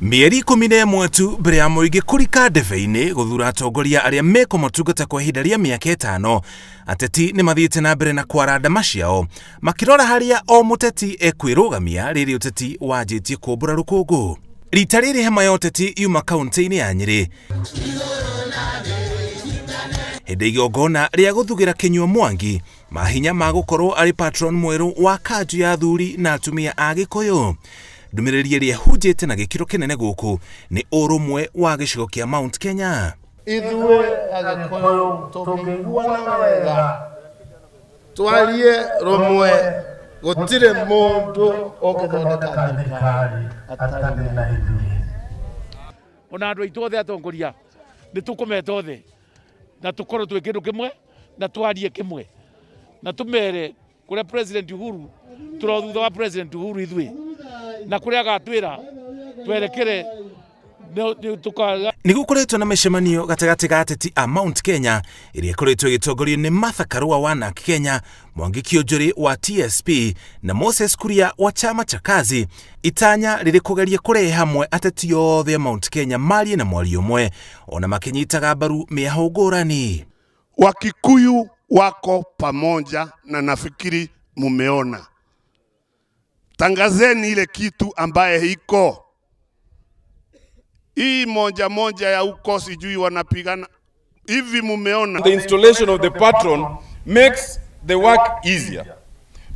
Mĩeri 11 tu mbere ya mũingĩ kũrika ndebe-inĩ gũthura atongoria arĩa mekũmatungata kwa ihinda rĩa mĩaka 5, ateti nĩ mathiĩte na mbere na kwara ndama ciao makĩrora harĩa o mũteti ekwĩrũgamia rĩrĩ ũteti wanjĩtie kũmbũra rũkũngũ. Rita rĩrĩ hema ya ũteti yuma kaunti-inĩ ya Nyĩrĩ hĩndĩ igongona rĩa gũthugĩra Kĩnyua Mwangi mahinya ma gũkorwo arĩ patron mwerũ wa kanju ya athuri na atumia a Gĩkũyũ. Ndũmĩrĩri ĩrĩa ĩhunjĩte na gĩkĩro kĩnene gũkũ nĩ ũrũmwe wa gĩcigo kĩa Mount Kenya. Ithuĩ Agĩkũyũ tũngĩiguana wega twarie rũmwe, gũtirĩ mũndũ ũngĩthondeka thirikari atarĩ na ithuĩ. Ona andũ aitũ othe atongoria nĩ tũkũmeta othe na tũkorwo twĩ kĩndũ kĩmwe na twarie kĩmwe na tũmere kũrĩa President Uhuru tũro thutha wa President Uhuru ithuĩ na kũrĩa agatwĩra twerekere. Nĩ gũkoretwo na mĩcemanio gatagatĩ ga ateti a Mount Kenya ĩrĩa ĩkoretwo ĩgĩtongorio nĩ Martha Karua wa NARC Kenya, Mwangi Kiunjuri wa TSP na Moses Kuria wa Chama cha Kazi. Itanya rĩrĩ kũgeria kũrehe hamwe ateti othe a Mount Kenya marie na mwario ũmwe ona makĩnyitaga mbaru mĩahũ ngũrani. Wakikuyu wako pamoja na nafikiri mumeona. Tangazeni ile kitu ambaye iko. Hii moja moja ya huko sijui wanapigana hivi, mumeona. The installation of the patron makes the work easier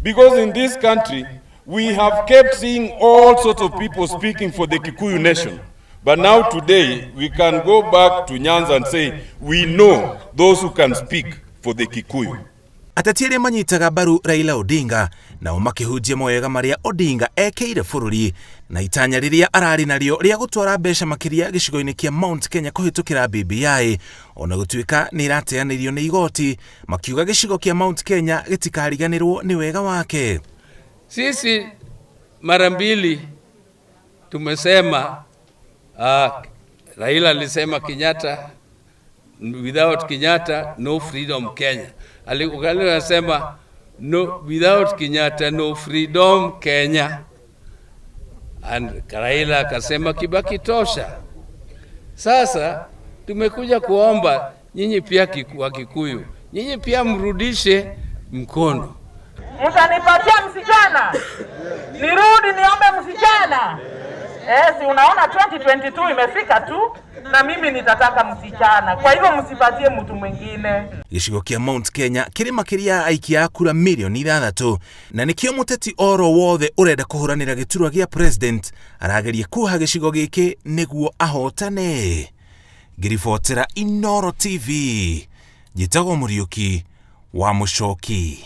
because in this country we have kept seeing all sorts of people speaking for the Kikuyu nation. But now today we can go back to Nyanza and say we know those who can speak for the Kikuyu. Ateti arĩa manyitaga mbaru Raila Odinga nao makĩhunjia mawega marĩa Odinga ekĩire bũrũri na itanya rĩrĩa ararĩ narĩo rĩa gũtwara mbeca makĩria gĩcigo-inĩ kĩa Mount Kenya kũhĩtũkĩra BBI ona gũtuĩka nĩ ĩrateanĩrio nĩ igoti, makiuga gĩcigo kĩa Mount Kenya gĩtikariganĩrwo nĩ wega wake. Sisi mara mbili tumesema, Raila alisema Kenyatta, without Kenyatta no freedom Kenya. Alikuwa no, without Kenyatta no freedom Kenya. And Raila akasema Kibaki tosha. Sasa tumekuja kuomba nyinyi pia wa Kikuyu, nyinyi pia mrudishe mkono. Mtanipatia msichana? Nirudi niombe msichana? Si unaona 2022 imefika tu na mimi nitataka msichana. Kwa hivyo msipatie mtu mwingine. Gĩcigo kĩa Mount Kenya kĩrĩ makĩria ya aikia a kura mirioni 6 na nĩkĩo mũteti oro wothe ũrenda kũhũranĩra gĩturwa gĩa president arageria kuoha gĩcigo gĩkĩ nĩguo ahotane. Ngĩribotera Inooro TV, njĩtagwo Mũriũki wa Mũcoki.